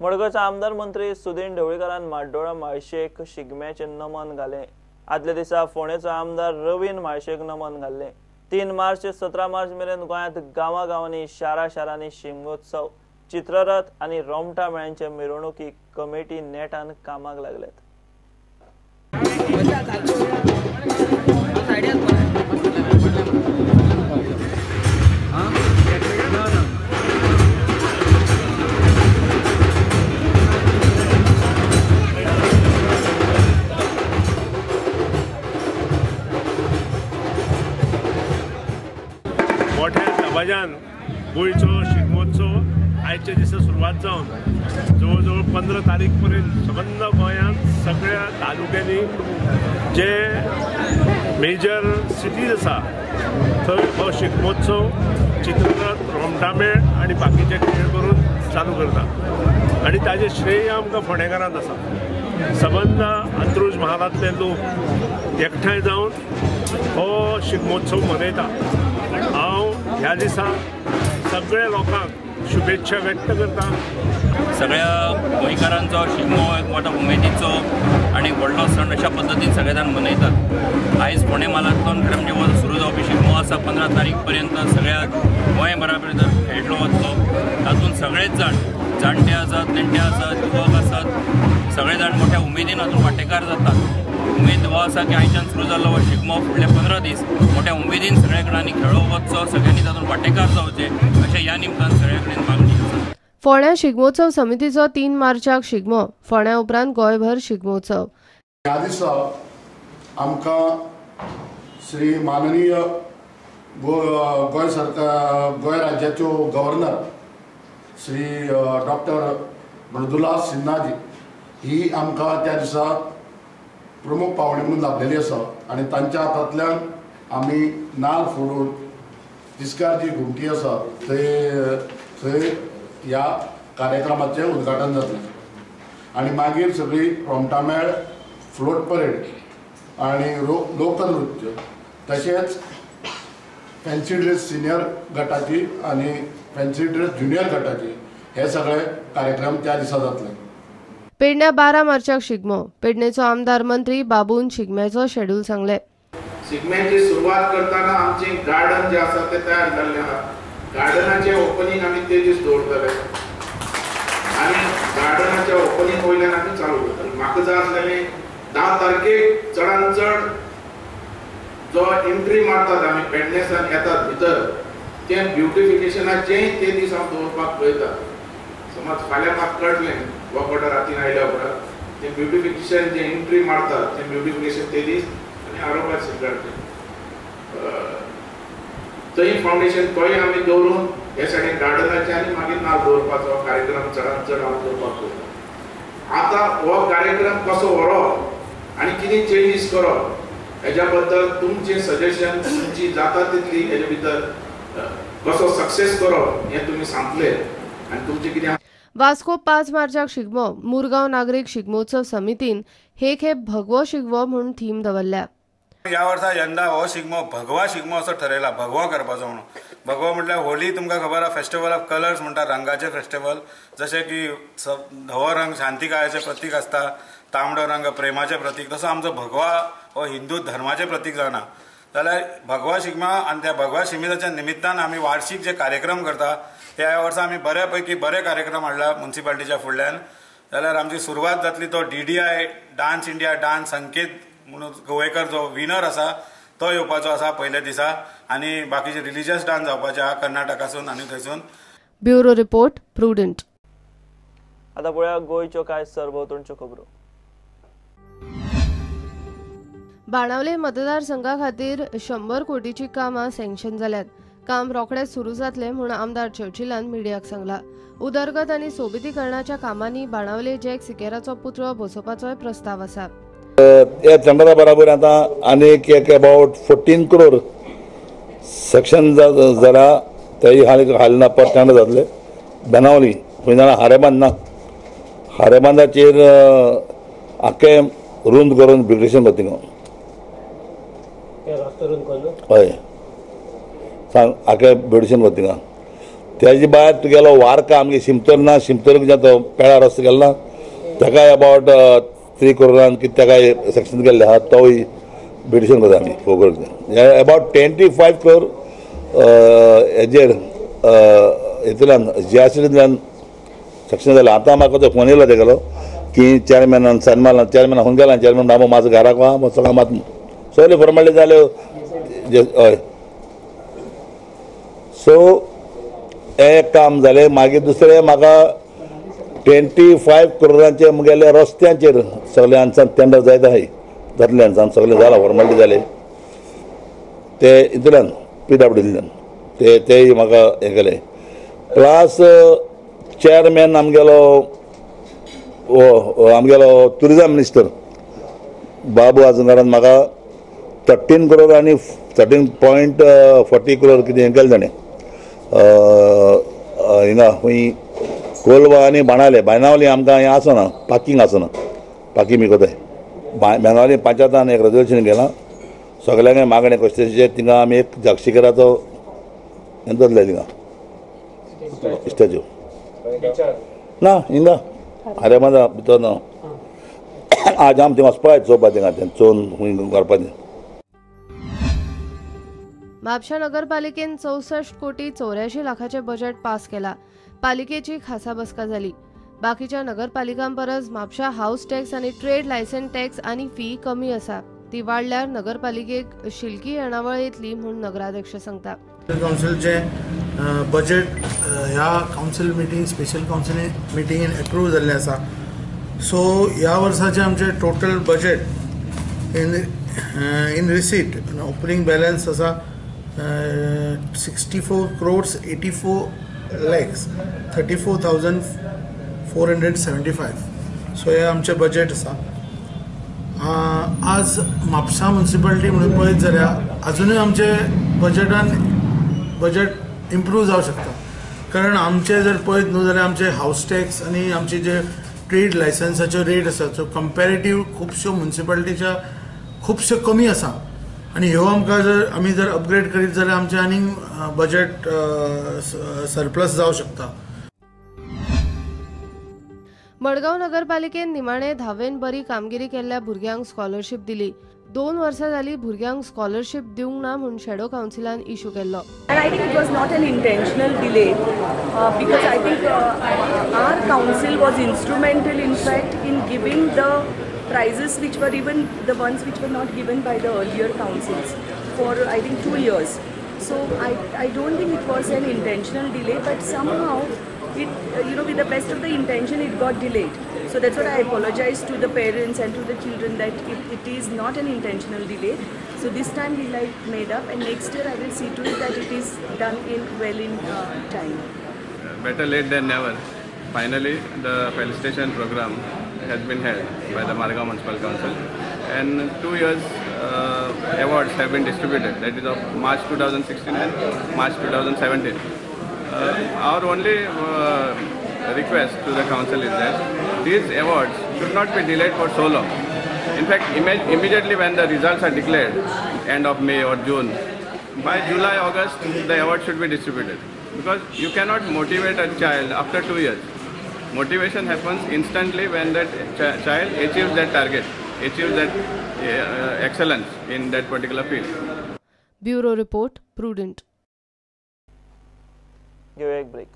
मडगांवचो आमदार मंत्री सुदीन ढवळीकारान म्हाड्डोळा म्हाळशेक शिगम्याचें नमन घालें. आदल्या दिसा फोंडेचो आमदार रवीन म्हाळशेक नमन घाल्लें. 3 मार्च ते 17 मार्च मेरेन गोंयांत गांवागांवांनी शारा शारांनी शिमगोत्सव, चित्ररथ आनी रोमटा मेळ्यांचे मिरवणुकी कमिटी नेटान कामाक लागल्यात. मोठ्या दबाज्यान गोंयचो शिगमोत्सव आयच्या दिसा सुरवात जावन जवळ जवळ 15 तारीख पर्यंत सबंद गोंयांत सगळ्या तालुक्यांनी जे मेजर सिटीज आसा थंय हो शिगमोत्सव, चित्ररथ, रोमटामेळ आनी बाकीचे खेळ करून चालू करता आनी ताजें श्रेय आमकां फोंडेकारांत आसा. सबंद अंत्रुज म्हालांतले लोक एकठांय जावन हो शिगमोत्सव मनयता. हांव ह्या दिसा सगळ्या लोकांक शुभेच्छा व्यक्त करता. सगळ्या गोंयकारांचो शिगमो एक मोठो उमेदीचो आनी व्हडलो सण अशा पद्दतीन सगळे जाण मनयतात. आयज फोंडें म्हालांतल्यान खरें म्हणजे हो सुरू जावपी शिगमो आसा 15 तारीख पर्यंत सगळ्या गोंयभरा पर्यंत खेळटलो वतलो. तातूंत सगळेच जाण, जाणटे आसात, नेणटे आसात, युवक आसात, सगळे जाण मोठ्या उमेदीन हातूंत वांटेकार जातात. उमेद हो आसा की आयच्यान सुरू जाल्लो हो शिगमो फुडले 15 दीस मोठ्या उमेदीन सगळे कडेन खेळो वचचो, सगळ्यांनी तातूंत वांटेकार जावचे अशें ह्या निमतान सगळे कडेन मागणी आसा. फोंड्या शिगमोत्सव समितीचो 3 मार्चाक शिगमो, फोंड्या उपरांत गोंयभर शिगमोत्सव. ह्या दिसा आमकां श्री माननीय गोंय सरकार, गोंय राज्याच्यो गव्हर्नर श्री डॉक्टर मृदुला सिन्हाजी ही आमकां त्या दिसा प्रमुख पावणी म्हणून लाभलेली आसा आनी तांच्या हातांतल्यान आमी नाल फोडून तिस्कार जी घुमटी आसा थंय ह्या कार्यक्रमाचें उद्घाटन जातलें आनी मागीर सगळी रोमटामेळ, फ्लोट परेड आनी लोकनृत्य तशेंच फॅन्सी ड्रेस सिनियर गटाची आनी फॅन्सी ड्रेस ज्युनियर गटाची हे सगळे कार्यक्रम त्या दिसा जातले. पेडण्या 12 मार्चाक शिगमो. पेडणेचो आमदार मंत्री बाबून शिगम्याचो शेड्यूल सांगले. शिगम्याची सुरवात करतना आमचे गार्डन जे आसा ते तयार जाल्ले आहा. गार्डनाचे ओपनिंग आमी ते दीस दवरतले आनी गार्डनाच्या ओपनिंग वयल्यान आमी चालू करतले. म्हाका जाय आसलेलें 10 तारखेक चडान चड जो एंट्री मारतात आमी पेडणेसान येतात भितर तें ब्युटिफिकेशनाचेंय ते दीस हांव दवरपाक पळयता. समज फाल्यां म्हाका कळटलें वॉकआउटा रातीन आयल्या उपरांत तें ब्युटिफिकेशन जें एंट्री मारतात तें ब्युटिफिकेशन ते दीस आनी आरोपार स्विकारचें थंय फावंडेशन तोय आमी दवरून हे सायडीन गार्डनाचें आनी मागीर नाल दवरपाचो कार्यक्रम चडान चड हांव दवरपाक पळयता. आतां हो कार्यक्रम कसो व्हरप आनी कितें चेंजीस करप हेज्या बद्दल तुमचें सजेशन तुमची जाता तितली हेजे भितर कसो सक्सेस करप हें तुमी सांगतले आनी तुमचें कितें. वास्को 5 मार्चाक शिगमो. मुरगांव नागरीक शिगमोत्सव समितीन हे खेप भगवो शिगमो म्हूण थीम दवरल्या. ह्या वर्सा यंदा हो शिगमो भगवा शिगमो असो ठरयला, भगवो करपाचो म्हणून. भगवो म्हटल्यार होली तुमकां खबर आसा, फेस्टिवल ऑफ कलर्स म्हणटा, रंगाचे फेस्टिवल. जशें की धवो रंग शांतिकायाचें प्रतीक आसता, तांबडो रंग प्रेमाचें प्रतीक, तसो आमचो भगवा हो हिंदू धर्माचें प्रतीक जावन जाल्यार भगवा शिगमो आनी त्या भगवा शिगम्याच्या निमित्तान आमी वार्षीक जे कार्यक्रम करता त्या वर्सा आमी बऱ्या पैकी बरे कार्यक्रम हाडला मुन्सिपालिटीच्या फुडल्यान. जाल्यार आमची सुरवात जातली तो DDI dance India dance Sanket म्हणून गोवेकर जो विनर आसा तो येवपाचो आसा पयल्या दिसा आनी बाकीचे रिलिजियस डान्स जावपाचे आहा कर्नाटकासून आनी थंयसून. Bureau report, Prudent. आतां पळोवया गोंयच्यो कांय सरभोंवतणच्यो खबरो. बाणावले मतदारसंघा खातीर 100 कोटीची कामां सँक्शन जाल्यात. काम रोखडेच सुरू जातलें म्हूण आमदार चर्चिलान मिडियाक सांगला. उदरगत आनी सोबितीकरणाच्या कामांनी बाणावले जॅक सिकेराचो पुतळो बसोवपाचोय प्रस्ताव आसा. या टेंडरा बराबर आतां आनीक एक अबावट 14 करोड सेक्शन जाला, तेय हाल ना परत टेंडर जातले. बेनावली खंय जाणा हारेबांद ना, हारेबांदाचेर आख्खें रुंद करून ब्युटिशन करता. हय सांग, आख्खें ब्युटिशन करता. तेजे भायर तुगेलो वारका आमगे शिमतर ना, शिमतर तो पेडा रस्तो गेलो ना ताकाय अबावट 3 करोडान कितें ताकाय सँक्शन केल्लें आहा, तोय ब्युटिशन करता आमी 4 करोड अबावट 25 करोड हेजेर हेतूंतल्यान जीआरसींतल्यान सँक्शन जालें. आतां म्हाका तो फोन येयलो तेगेलो की चेअरमॅनान सायन मारला, चेअरमॅनान फोन केला, चेअरमॅन बाबा म्हाजो घराक वा सगळें मात सगळ्यो फॉर्मेलिटी जाल्यो. हय, सो हें एक काम जालें. मागीर दुसरें म्हाका 25 करोडांचे मुगेले रस्त्यांचेर सगळें हांगसान टेंडर जायत आहाय, जातलें हांगसान सगळें जालां, फॉर्मेलिटी जालें ते हितूंतल्यान पीडब्ल्यूडींतल्यान ते तेय म्हाका हें केलें. प्लस चेअरमॅन आमगेलो आमगेलो ट्युरिजम मिनिस्टर बाबू आजगारान म्हाका 13 करोड आनी 13.40 करोड कितें हें केलें ताणें. हिंगा खंय कोलवा आनी बाणावले, बाणावली आमकां हें आसना, पार्कींग आसना, पार्कींग बी कोताय. बाणावली पंचायतान एक रेजोल्युशन केलां, सगल्यांक मागणें कॉन्स्टिट्युएन्सीचें थिंगा आमी एक जागशीकराचो हें दवरलें थिंगा स्टॅच्यू ना हिंगा आरेमाजा भितर ना. आज आम थिंगा वचपा चोवपा थिंगा चोवन खूंय व्हरपाचें. म्हापशा नगरपालिकेन 64 कोटी 84 लाखाचे बजेट पास केला. पालिकेची खासा बसका जाली. बाकीच्या नगरपालिकांपरस म्हापशा हाऊस टॅक्स आनी ट्रेड लायसन्स टॅक्स आनी फी कमी आसा. ती वाडल्यार नगरपालिकेक शिल्की येणावळ येतली म्हूण नगराध्यक्ष सांगता. कावन्सिलचे बजेट ह्या कावन्सिल मिटींग स्पेशल कावन्सिल मिटींगेन एप्रूव जाल्लें आसा. सो ह्या वर्साचें आमचें total budget in receipt opening balance आसा 64 crores 84 lakhs 34,475. सो हे आमचें बजेट आसा. आज म्हापसा म्युनिसिपालिटी म्हणून पळयत जाल्यार आजुनूय आमचे बजेटान बजेट इम्प्रूव जावं शकता, कारण आमचे जर पळयत न्हू जाल्यार आमचे हावस टॅक्स आनी आमचे जे ट्रेड लायसन्साच्यो रेट आसा सो कंपेरेटीव खुबश्यो म्युनिसिपालिटीच्या खुबश्यो कमी आसा आनी ह्यो आमकां जर आमी जर अपग्रेड करीत जाल्यार आमचें आनीक बजेट सरप्लस जावं शकता. मडगांव नगरपालिकेन निमाणे धावेन बरी कामगिरी केल्ल्या भुरग्यांक स्कॉलरशीप दिली. 2 वर्सां जाली भुरग्यांक स्कॉलरशीप दिवंक ना म्हूण शॅडो कावन्सिलान इशू केल्लो. And I think it was not an intentional delay because I think our council was instrumental in fact in giving the prizes which were even the ones which were not given by the earlier councils for I think 2 years. So I don't think it was an intentional delay, but somehow it with the best of the intention it got delayed. So that's what I apologize to the parents and to the children that it is not an intentional delay. So this time we like made up, and next year I will see to it that it is done in well in time. Better late than never. Finally, the felicitation program has been held by the Margao Municipal Council, and 2 years awards have been distributed, that is of March 2016 and March 2017. Our only request to the council is that these awards should not be delayed for so long. In fact, immediately when the results are declared, end of May or June, by July, August, the award should be distributed. Because you cannot motivate a child after 2 years. Motivation happens instantly when that child achieves that target, achieves that excellence in that particular field. Bureau Report, Prudent. Give a break.